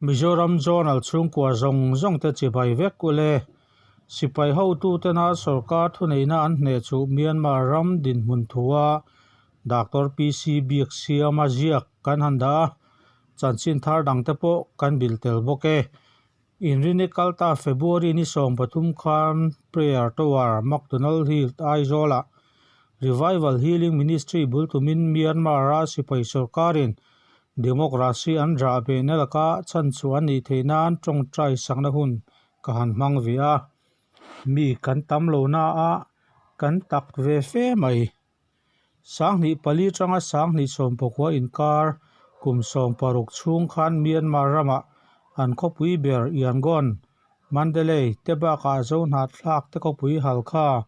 Mizoram Zonal chhungkua zawng zawng te chibai vek u le. Sipai hotutena sorkar thuneihna an hneh chu Myanmar ram dinhmun thua Doctor PC Biaksiama ziak kan han dah a, chanchin thar dangte pawh kan bil tel bawk e. Inrini kalta February ni 13 khan Prayer Tower, McDonald Hill, Aizawlah Revival Healing Ministry bul tumin Myanmar-a sipai sorkarin Democracy an rah behna laka chhan chu an nih theih nan tawngtai sakna hun ka han hmang ve a, mi kan tam lo na a, kan tak ve fe mai. 2004 atanga 2019 inkar kum 16 chhung khan Myanmar ramah an khawpui ber Yangon, Mandalay te bakah Zohnahthlak te khawpui Halkha,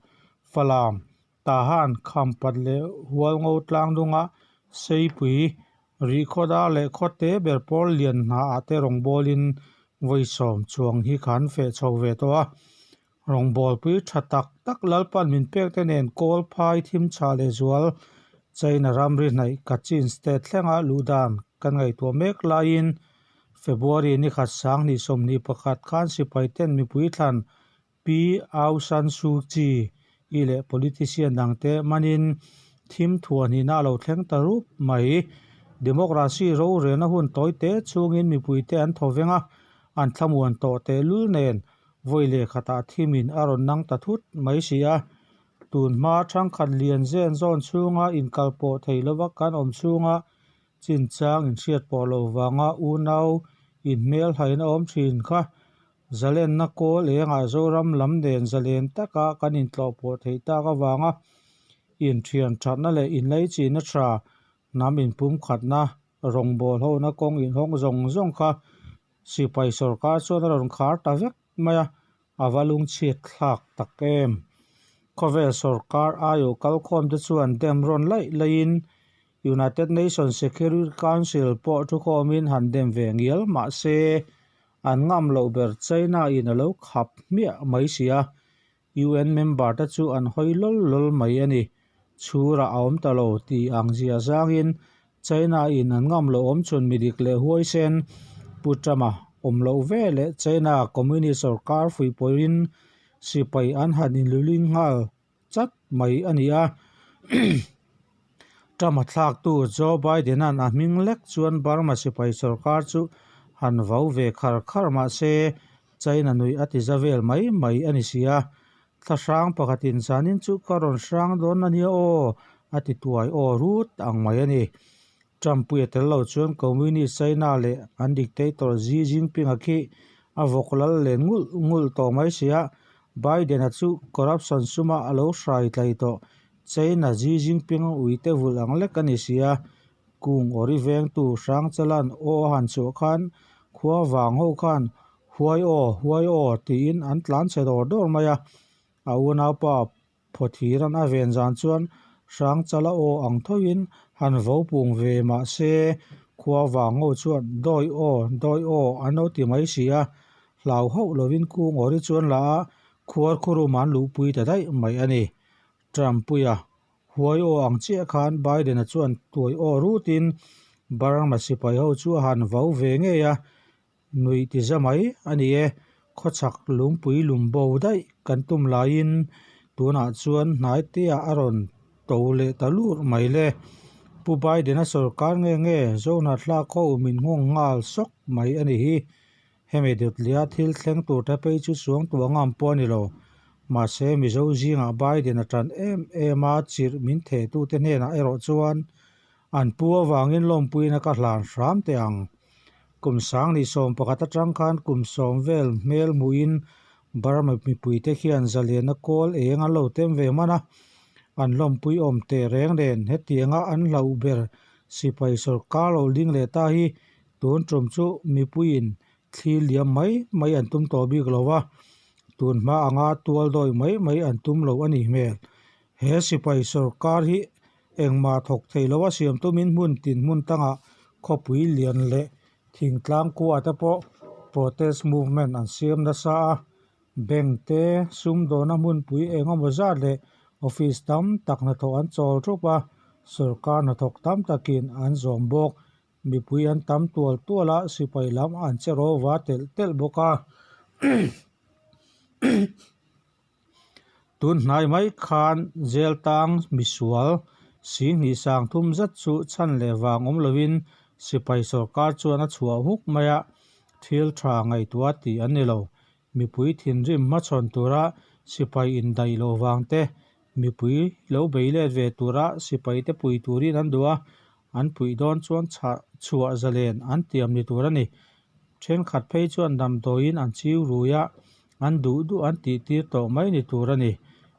Falam, Tahan, Khampat leh Hualngo tlangdunga Seipui, Rihkhawdar leh Khawte ber pawl lian hna ah te rawngbawlin vawi sawm chuang hi khan feh chho ve tawh a. Rawngbawlpui tha tak tak Lalpan min pek te nen kawl phai thim chhah leh zual China ramri hnaih Kachin State thlenga luh dan kan ngaihtuah mek laiin February ni khat 2021 khan sipai ten mipui thlan Pi Aung San Suu Kyi i leh politician dangte manin thim thuahnihna a lo thleng ta rup mai. Democracy rorelna hun tawi te chhungin mipuite an thaw veng a, an thlamuan tawh tehlul nen vawi leh khatah thimin a rawn nang ta thut mai si a. Tun hma thangkhat lian zen zawn chhunga inkalpawh thei lova kan awm chhunga chinchang inhriat pawh lo vanga unau inhmelhaina awm thin kha Zalenna kawl engah Zoram lam nen zalen taka kan intlawhpawh theih tak avanga inthian thatna leh inleichihna tha hnam inpumkhatna rawngbawl hona kawng inhawng zawng zawng kha sipai sorkar chuan a rawn khar ta vek mai a, a va lungchhiat thlak tak em. Khawvel sorkar aiawh kalkhawmte chuan dem rawn laih laihin United Nations Security Council pawh thukhawmin han dem ve ngial mah se An ngam loh ber China in a lo khap hmiah mai si a, UN member te chu an hawi lawl lawl mai a ni. Chhurah a awm ta lo tih ang zia zangin China in an ngam loh awm chhun midik leh huaisen Pu Trump-a awm loh ve leh China Communist sorkar fuihpawhin sipai an han inluling nghal chat mai a ni a. Trump-a thlaktu Joe Biden-a'n a hming lek chuan Burma sipai sorkar chu han vau ve khar khar mah se China nuih a ti za vel mai mai a ni si a. Thlahrang pakhatin zanin chu ka rawn hrang dawn a nia aw a ti tuai aw rut ang mai a ni. Trump puia tel lo chuan Communist China leh an dictator Xi Jinping-a khi a vawk lal len ngulh ngulh tawh mai si a, Biden-a chu corruption suma a lo hrai tlai tawh. China Xi Jinping-a uite vulh ang lek a ni si a, kung awri vengtu hrang chalan aw a han chhuah khan khua vang ho khan Huai aw, huai aw tiin an tlan chhe dawr dawr mai a, a unaupa Phawthiran a ven zan chuan Hrangchala aw ang thoin han vo pung ve mah se khua vang ho chuan dawi aw, dawi aw an lo ti mai si a, hlau hauh lovin kung awri chuan la a khuar khurum an luhpui ta daih mai a ni. Trump-puia huai aw ang chiah khan Biden-a chuan tuai aw rutin Burma sipai ho chu a han vo ve ngei a, Nuih ti za mai a ni e, khawchhak lungpui lum bo daih kan tum laiin tunah chuan hnai teah a rawn to leh ta lur mai le. Pu Biden-a sorkar nge nge Zohnahthlak ho min nghawng nghal sawk mai a ni hi. Hemi dawtlia thil thleng tur te phei chu chuang tuah ngam pawh a ni lo. Mahse Mizo zingah Biden-a tan em em a chirh min thehtute hnenah erawh chuan an pu avangin lawmpuina ka hlan hram teh ang. Kum 2011 atang khan kum 10 vel hmel hmuhin Burma mipuite khian zalianna kawl eng an lo tem ve hman a, an lawmpui awm teh reng nen hetianga an hlauh ber sipai sorkar lo ding leh ta hi tun tum chu mipuiin thli liam mai mai an tum tawh bik lo va, tun hma anga tual dawi mai mai an tum lo a nih hmel. He sipai sorkar hi Engmah thawk thei lo a siam tumin hmun tin hmun tangah khawpui lian leh thingtlang kua te pawh Protest movement an siam nasa a, bank te, sumdawna hmunpui eng emaw zat leh office tam tak hnathawh an chawl thup a, sorkar hnathawk tam takin an zawm bawk. Mipui an tam tual tual a, sipai lam an che rawva telh telh bawk a. Tun hnai mai khan jail tang misual Singhnih sang thum zet chu chhan leh vang awm lovin sipai sorkar chuan a chhuah huk mai a, thil tha ngaihtuah tih an ni lo. Mipui thinrim hmachhawn tura sipai indaih loh vang te, mipui lo bei let ve tura sipai te pui turin an duh a, an puih dawn chuan chhah chhuah zalen an tiam ni tur a ni. Thenkhat phei chuan damdawiin an chiu rui a, an duh duh an tih tir tawh mai ni tur a ni.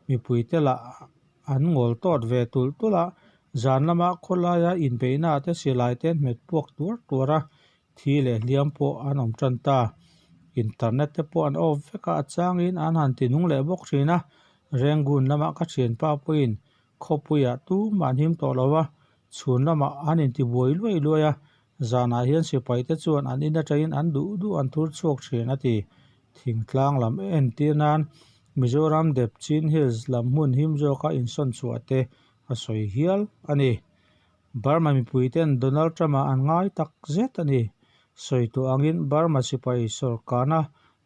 Mipuite lah an ngawl tawt ve tulh tulh a, zan lama khawlaia inbeihna te silai te an hmet puak tuar tuar a, thi leh hliam pawh an awm tan ta. Internet te pawh an off vek a, a changin an han ti nung leh bawk thin a. Rangoon lama ka thianpa pawhin khawpuiah tumah an him tawh lo a, chhun lamah an intibuai luai luai a, zanah hian sipai te chuan an in atangin an duh duh an thur chhuak thin a ti. Thingtlang lam entir nan Mizoram dep Chin Hills lam hmun him zawka insawn chhuah te a sawi hial a ni. Burma mipuiten Donald Trump-a an ngai tak zet a ni. Sawi tawh angin Burma sipai sawrkarna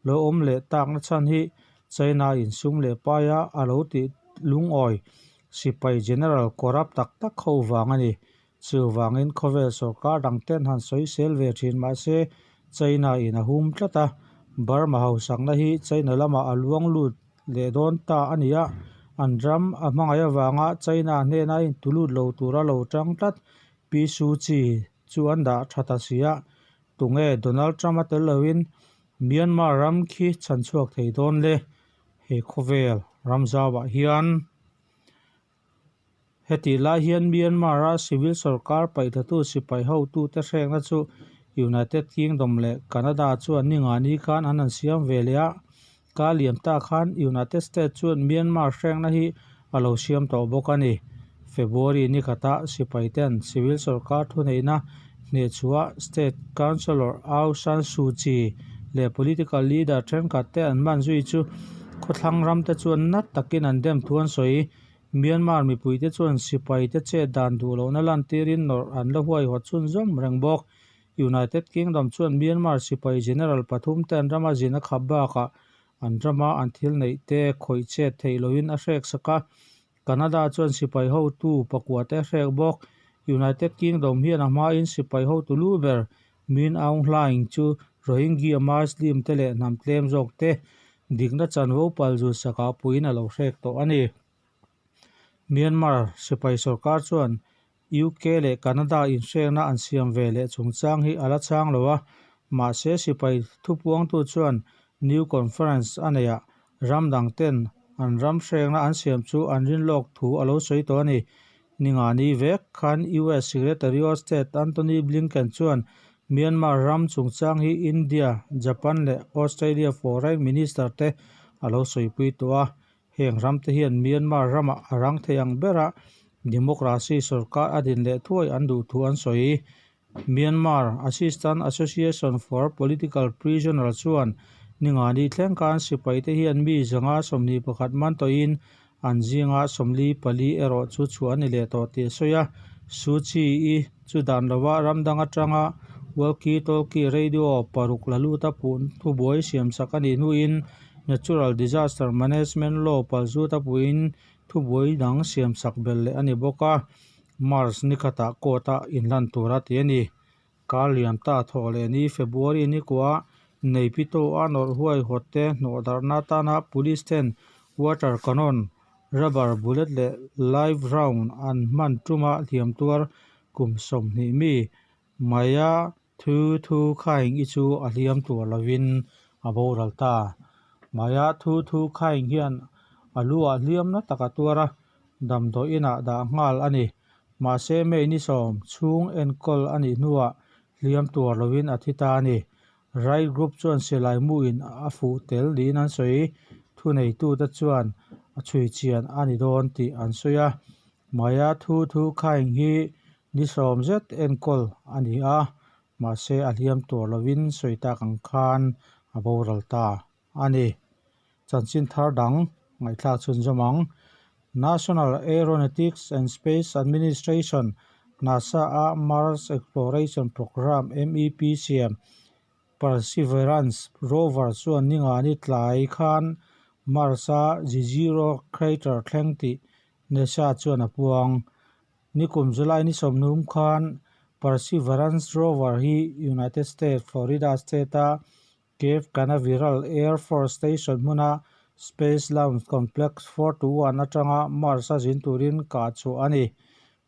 lo awm leh takna chhan hi China insum leh paia a lo tih lungawi sipai general corrupt tak tak ho vang a ni. Chuvangin khawvel sawrkar dang ten han sawi sel ve thin mahse China in a hum tlat a, Burma hausakna hi China lamah a luang lut leh dawn ta a ni a, an ram a hmangaih avanga China hnena intulut lo tura lo tang tlat Pi Suu Kyi chu an dah tha ta si a, tunge Donald Trump a tel loin Myanmar ram khi chhan chhuak thei dawn le? He khawvel ram zauah hian Hetih lai hian Myanmar-a civil sorkar paihthlatu sipai hotute hrekna chu United Kingdom leh Canada chuan ningani khan an han siam ve leh a. Ka liam ta khan United States chuan Myanmar hrekna hi a lo siam tawh bawk a ni. February ni khata sipaiten civil sorkar thuneihna hnehchhuah State Counsellor Aung San Suu Kyi leh political leader thenkhat te an man zui chu khawthlang ramte chuan na takin an dem thu an sawi. Myanmar mipuite chuan sipaite chet dan duh lohna lantirin nawrh an la huaihawt chhunzawm reng bawk. United Kingdom chuan Myanmar sipai general pathum te an rama zin a khap bakah an rama an thil neih te khawih chet theih lohin a hrek sak a. Canada chuan sipai hotu pakua te a hrek bawk. United Kingdom hian a hmain sipai hotu lu ber Min Aung Hlaing chu Rohingya Muslim te leh hnam tlem zawk te dikna chanvo palzut sakah puiin a lo hrek tawh a ni. Myanmar sipai sorkar chuan UK leh Canada inhrekna an siam ve leh chungchang hi a la chhang lo a, mahse sipai thupuangtu chuan new conference a neihah ram dang ten an ram hrekna an siam chu an rinlawk thu a lo sawi tawh a ni. Ningani vek khan US Secretary of State Antony Blinken chuan Myanmar ram chungchang hi India, Japan leh Australia Foreign Minister te a lo sawipui tawh a. Heng ramte hian Myanmar ramah a rang thei ang bera democracy sorkar a din leh thuai an duh thu an sawi. Myanmar Assistant Association for Political Prisoner chuan ningani thleng khan sipaite hian mi zanga 21 man tawhin an zinga 44 erawh chu chhuah a ni leh tawh tih a sawi a. Suu Kyi-i chu dan lova ram dang atanga walkie-talkie radio paruk la luta puh thubuai siamsak a nih hnuin Natural Disaster Management Law palzut a puhin thubuai dang siamsak belh leh a ni bawk a. March ni khatah court-a inlan tur a ti a ni. Kar liam ta thawh leh ni February ni kua Neipito a nawrh huai hawt te hnawh darhna atana police ten water cannon, rubber bullet leh live round an hman tuma hliam tuar kum 20 mi Maya Thu Thu Khaing i chu a hliam tur lovin a boral ta. Maya Thu Thu Khaing hian a lu ah hliam na tak a tuar a, damdawi inah dah nghal a ni. Mahse May ni sawm chhung enkawl a nih hnuah hliam tuar lovin a thi ta a ni. Right Group chuan silai muin a fuh tel niin an sawi. Thuneitute chuan a chhui chian a ni dawn tih an sawi a. Maya Thu Thu Khaing hi ni sawm zet enkawl a ni a. Mahse a hliam tuar lovin sawi tak ang khan a boral ta a ni. Chanchin thar dang ngaihthlak chhunzawm ang. National Aeronautics and Space Administration, NASA, a Mars Exploration Program, MEP, siam Perseverance rover chuan ningani tlai khan Mars-a Jezero Crater thleng tih NASA chuan a puang. Nikum July ni sawmhnum khan Perseverance rover hi United States, Florida state-a Cape Canaveral Air Force Station hmuna Space Launch Complex 4 to 1 atanga Mars-a zin turin kah chhuah a ni.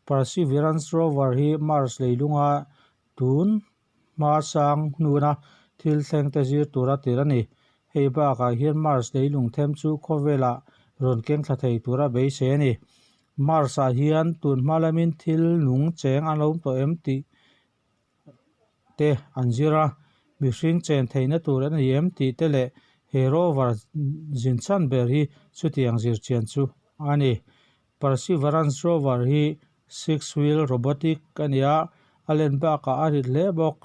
Perseverance rover hi Mars leilunga tun hma sang hnuna thil thleng te zir tura tir a ni. Hei bakah hian Mars leilung them chu khawvelah rawn keng thla thei tura beisei a ni. Mars-ah hian tun hma lamin thil nung cheng an lo awm tawh em tih te an zir a, mihring chen theihna tur a ni em tih te leh he rover zin chhan ber hi chutiang zir chian chu a ni. Perseverance rover hi six wheel robotic a ni a, a len bakah a rit hle bawk.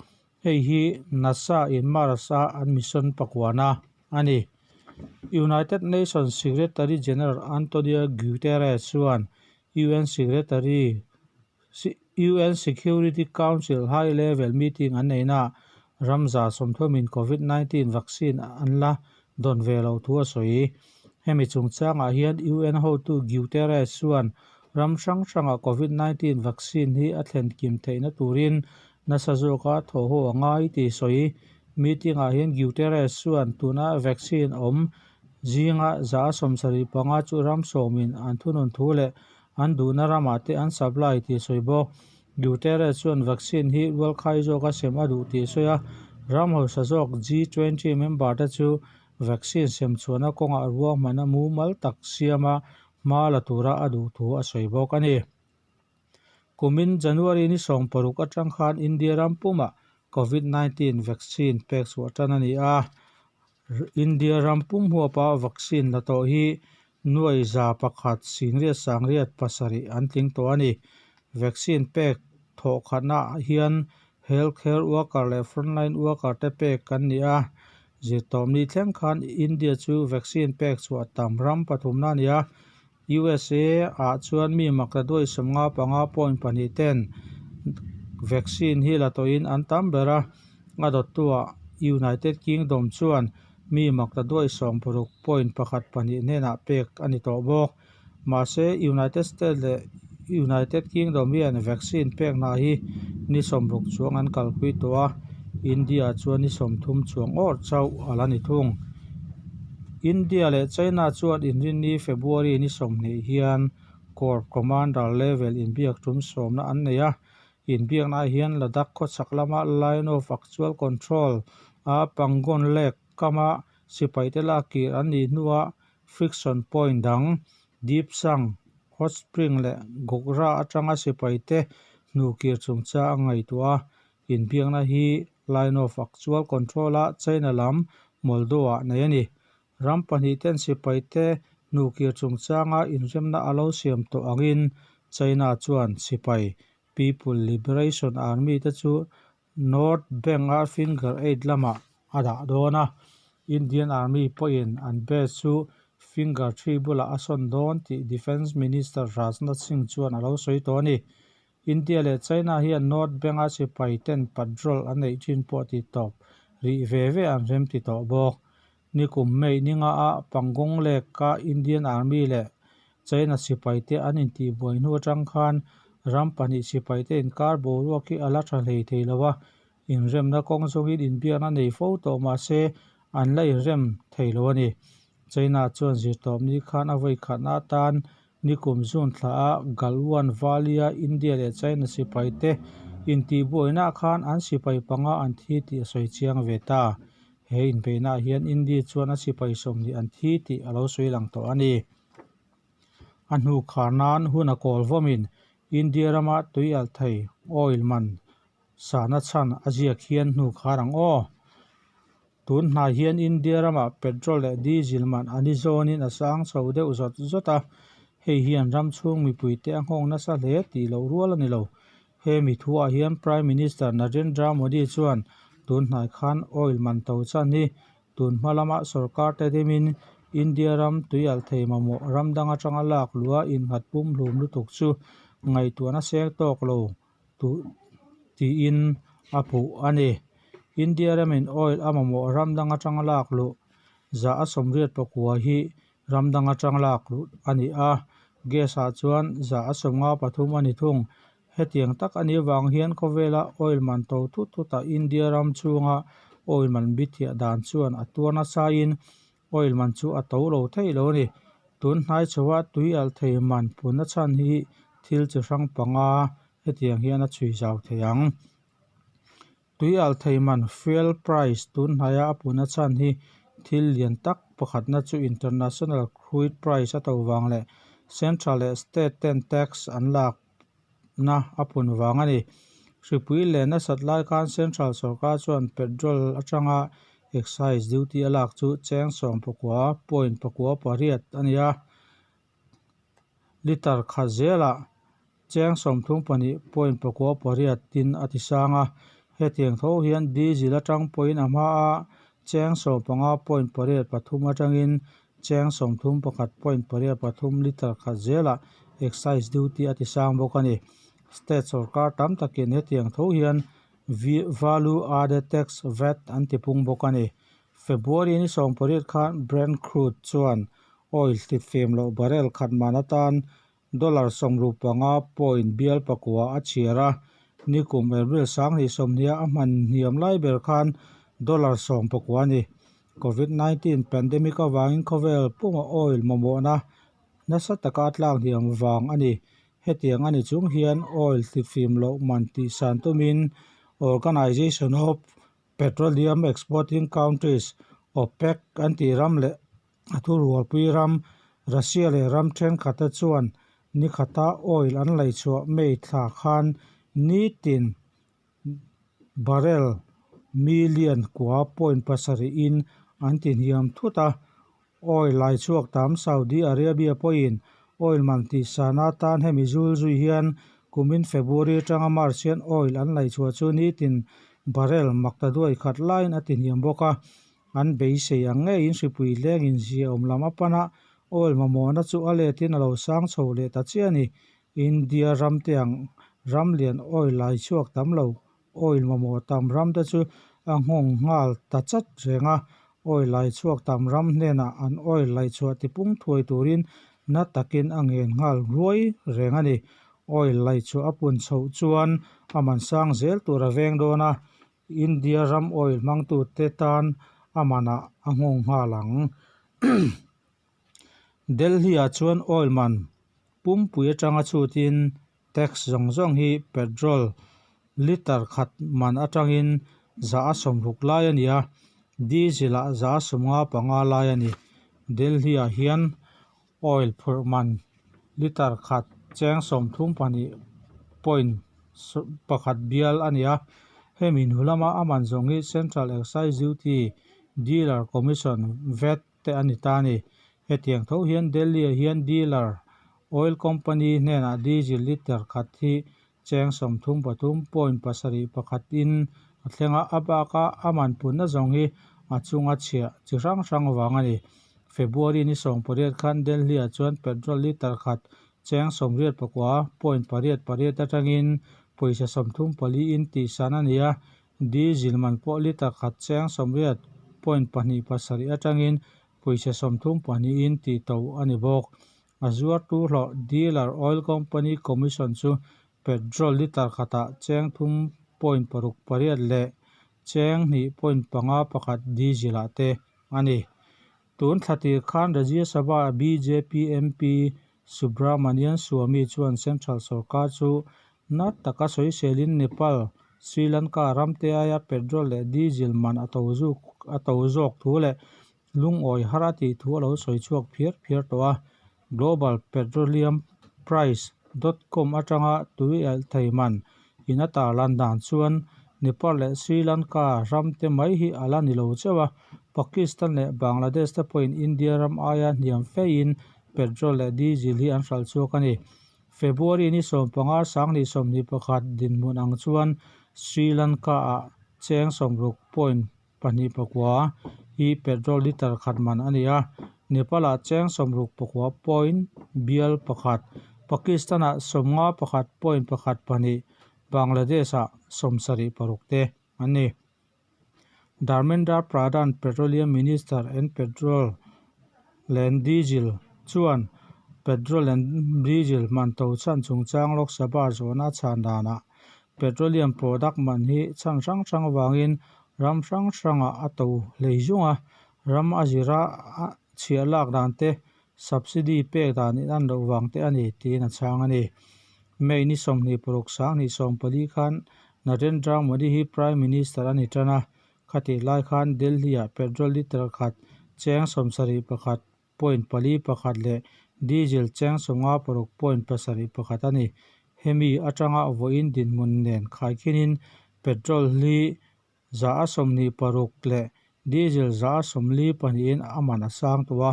Hei hi NASA in Mars a an mission pakuana a ni. United Nations Secretary General Antonio Guterres chuan UN Secretary UN Security Council High Level Meeting an neihnaah ram 30% Covid-19 vaccine an la dawn ve loh thu a sawi. Hemi chungchangah hian UN hotu Guterres chuan ram hrang hrangah Covid-19 vaccine hi a thlen kim theihna turin nasa zawka thaw haw a ngai tih sawi. Meeting-ah hian Guterres chuan tuna vaccine awm zinga 75% chu ram sawmin an thunun thu leh an duhna ramah te an supply tih sawi bawk. Guterres chuan vaccine hi rualkhai zawka sem a duh tih sawi a, ram hausa zawk G20 member te chu vaccine sem chhuahna kawngah ruahmanna mumal tak siama hma la tura a duh thu a sawi bawk a ni. Kumin January ni 16 atang khan India ram pumah Covid-19 vaccine pek chhuah tan a ni a. India ram pum huapa vaccine la tawh hi nuai 100 887 an tling tawh a ni. Vaccine pek thawh khatnaah hian healthcare worker leh frontline worker te pek kan ni a. Zirtawpni thleng khan India chu vaccine pek chhuah tam ram pathumna a ni a. USA ah chuan mi maktaduai 55.2 ten vaccine hi la tawhin an tam ber a. A dawttuah United Kingdom chuan mi maktaduai 60.12 hnenah pek a ni tawh bawk. Mahse United States leh United Kingdom hian vaccine pek hna hi ni 60 chuang an kalpui tawh a, India chuan ni 30 chuang awr chauh a la ni thung. India leh China chuan inrinni February ni 20 hian Corps Commander level inbiak tum sawmna an nei a. Inbiaknaah hian Ladakh khawchhak lama Line of Actual Control a Pangong Lake kama sipaite lak kir an nih hnuah friction point dang Depsang, Hot Spring leh Gogra atanga sipaite hnukir chungchang a ngaihtuah a. Inbiakna hi Line of Actual Control a China lam Moldo-ah nei a ni. Ram pahnih ten sipaite hnukir chungchanga inremna a lo siam tawh angin China chuan sipai People Liberation Army te chu North Bank-a Finger 8 lamah a dah dawn a. Indian Army pawhin an base chu Finger 3 bulah a sawn dawn tih Defence Minister Rajnath Singh chuan a lo sawi tawh a ni. India leh China hian North Bank-a sipai ten patrol an neih thin pawh ti tawp rih ve ve an rem ti tawh bawk. Nikum May ninga a Pangong Lake-a Indian Army leh China sipaite an intihbuai hnu atang khan ram pahnih sipaite inkar boruak hi a la tha hlei thei lo a, inremna kawng zawngin inbiakna nei fo tawh mahse an la inrem thei lo a ni. China chuan zirtawpni khan a vawi khatna atan nikum June thla a Galwan Valley-a India leh China sipaite intihbuainaah khan an sipai panga an thi tih a sawi chiang ve ta. He inbeihnaah hian India chuan a sipai 20 an thi tih a lo sawi lang tawh a ni. A hnu khar nan hun a kawl vawmin India rama tui alh thei oil man sahna chhan a ziak hian hnu khar ang aw. Tun hnai hian India ramah petrol leh diesel man a ni zawnin a sang chho deuh zawt zawt a, hei hian ram chhung mipuite a nghawng nasa hle tih loh rual a ni lo. Hemi thuah hian Prime Minister Narendra Modi chuan tun hnai khan oil man to chan hi tun hma lama sorkar te dimin India ram tuialhthei mamawh ram dang atanga lak luha innghat pumhlum lutuk chu ngaihtuahna seng tawk lo tiin a puh a ni. India ramin oil a mamawh ram dang atanga lak luh 89% hi ram dang atang lak luh a ni a, gas ah chuan 53% a ni thung. Hetiang tak a nih avang hian khawvela oil man to thut thutah India ram chhunga oil man bithiah dan chuan a tuar nasain oil man chu a to lo thei lo a ni. Tun hnai chhoa tui alh thei man punna chhan hi thil chi hrang panga hetiang hian a chhui zau thei ang. Tui alh thei man, fuel price, tun hnaia a punna chhan hi thil lian tak pakhatna chu international crude price a to vang leh central leh state ten tax an lakna a pun vang a ni. Hripui leh nasat lai khan central sorkar chuan petrol atanga excise duty a lak chu cheng 19.98 a ni a, litre khat zelah cheng 32.98 tin a ti sang a. Hetiang tho hian diesel atang pawhin a hmaa cheng 15.83 atangin cheng 31.83 litre khat zelah excise duty a ti sang bawk a ni. State sorkar tam takin hetiang tho hian Value Added Tax, vat, an ti pung bawk a ni. February ni 18 khan Brent crude chuan oil hlitfem loh barrel khat man atan dollar 65 point bial pakua a chhiar a, nikum April 2020 a hman hniam lai ber khan dollar 19 a ni. Covid 19 pandemic avangin khawvel puma oil mamawhna nasa taka a tlak hniam vang a ni. Hetiang a ni chung hian oil hlitfim loh man tihsan tumin Organization of Petroleum Exporting Countries, OPEC, an tih ram leh a thurualpui ram Russia leh ram thenkhatte chuan ni khata oil an laihchhuah May thla khan nitin barrel million kua point pasarih in an ti hniam thut a. Oil laichhuak tam Saudi Arabia pawhin oil man tihsan atan hemi zul zui hian kumin February atanga March hian oil an laihchhuah chu nitin barrel makta duai khat laiin a ti hniam bawk a. An beisei ang ngeiin hripui lengin ziaawm lam a pan a, oil mamawhna chu a letin a lo sang chho leh ta chiah a ni. India ram te ang ram lian oil lai chhuak tam lo, oil mamawh tam ram te chu a nghawng nghal ta chat reng a, oil lai chhuak tam ram hnenah an oil laihchhuah tipung thuai turin na takin a ngen nghal ruai reng a ni. Oil laihchhuah a pun chhoh chuan a man sang zel tur a veng dawn a, India ram oil hmangtute tan a manah a nghawng nghal ang. Delhi-ah chuan oil man pumpui atanga chhutin tax zawng zawng hi petrol litre khat man atangin 160 lai a ni a, diesel-ah 155 lai a ni. Delhi-ah hian oil phurh man litre khat cheng 32 point pakhat bial a ni a, hemi hnu lama a man zawng hi Central Excise Duty, Dealer Commission, vat te a ni ta a ni. Hetiang tho hian Delhi-ah hian dealer oil company hnenah diesel litre khat hi cheng 33 point pasarih pakhat in a thleng a, a baka a man punna zawng hi a chunga chhiah chi hrang hrang vang a ni. February ni 18 khan Delhi-ah chuan petrol litre khat cheng 89 point pariat pariat atangin pawisa 34 in tihsan a ni a, diesel man pawh litre khat cheng 80 point pahnih pasarih atangin pawisa 32 in tih to a ni bawk. A zuartu hlawh dealer oil company commission chu petrol litre khatah cheng thum point paruk pariat leh cheng hnih point panga pakhat diesel ah te a ni. Tun thla tir khan Rajya Sabha bjp MP Subramanian Swamy chuan central sorkar chu na taka sawiselin Nepal, Sri Lanka ram te aia petrol leh diesel man a to zawk thu leh lungawi har a tih thu a lo sawi chhuak phiar phiar tawh a. Global Petroleum Price dot com atanga tui elh thei man in a tarlan dan chuan Nepal leh Sri Lanka ram te mai hi a la ni lo chauh a, Pakistan leh Bangladesh te pawhin India ram aia hniam feiin petrol leh diesel hi an hralh chhuak a ni. February ni 15 2021 dinhmun ang chuan Sri Lanka-ah cheng 60 point 2 9 hi petrol litre khat man a ni a, Nepal-ah cheng 69 point bial pakhat, Pakistan-ah 51 point pakhat pahnih, Bangladesh-ah 76 te an ni. Dharmendra Pradhan Petroleum Minister and Petrol and Diesel chuan Petrol and Diesel man to chhan chungchang Lok Sabha zawhna chhan danah Petroleum product man hi chhan hrang hrang avangin ram hrang hrangah a to hlei zung a, ram a zira chhiah lak dan te, subsidy pek dan in an loh vang te a ni tiin a chhang a ni. May ni 26 2014 khan Narendra Modi hi Prime Minister a ni tan a, khatih lai khan Delhi-ah petrol litre khat cheng 71 point pali pakhat leh diesel cheng 56 point pasarih pakhat a ni. Hemi atanga vawiin dinhmun nen khaikhinin petrol hi 126 leh diesel 42in a man a sang tawh a.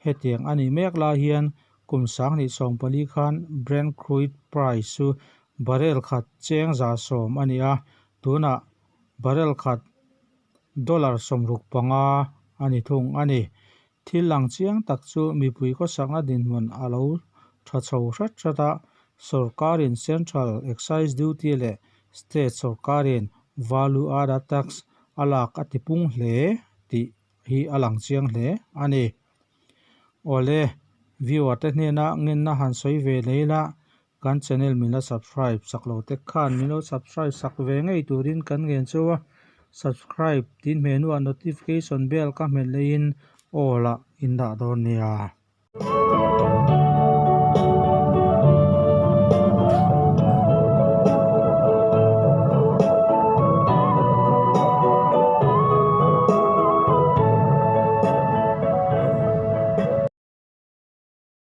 Hetiang a nih mek lai hian kum 2014 khan Brent crude price chu barrel khat cheng 110 a ni a, tunah barrel khat dollar 65 a ni thung a ni. Thil lang chiang tak chu mipui khawsakna dinhmun a lo tha chho hret hret a, sorkarin Central Excise Duty leh State sorkarin Value Added Tax a lak a tipung hle tih hi a lang chiang hle a ni. Awle, viewer te hnena ngenna han sawi ve lei la, kan channel min la subscribe sak lo te khan min lo subscribe sak ve ngei turin kan ngen chu a, subscribe tin hmenuah notification bell ka hmet leiin all ah in dah dawn nia.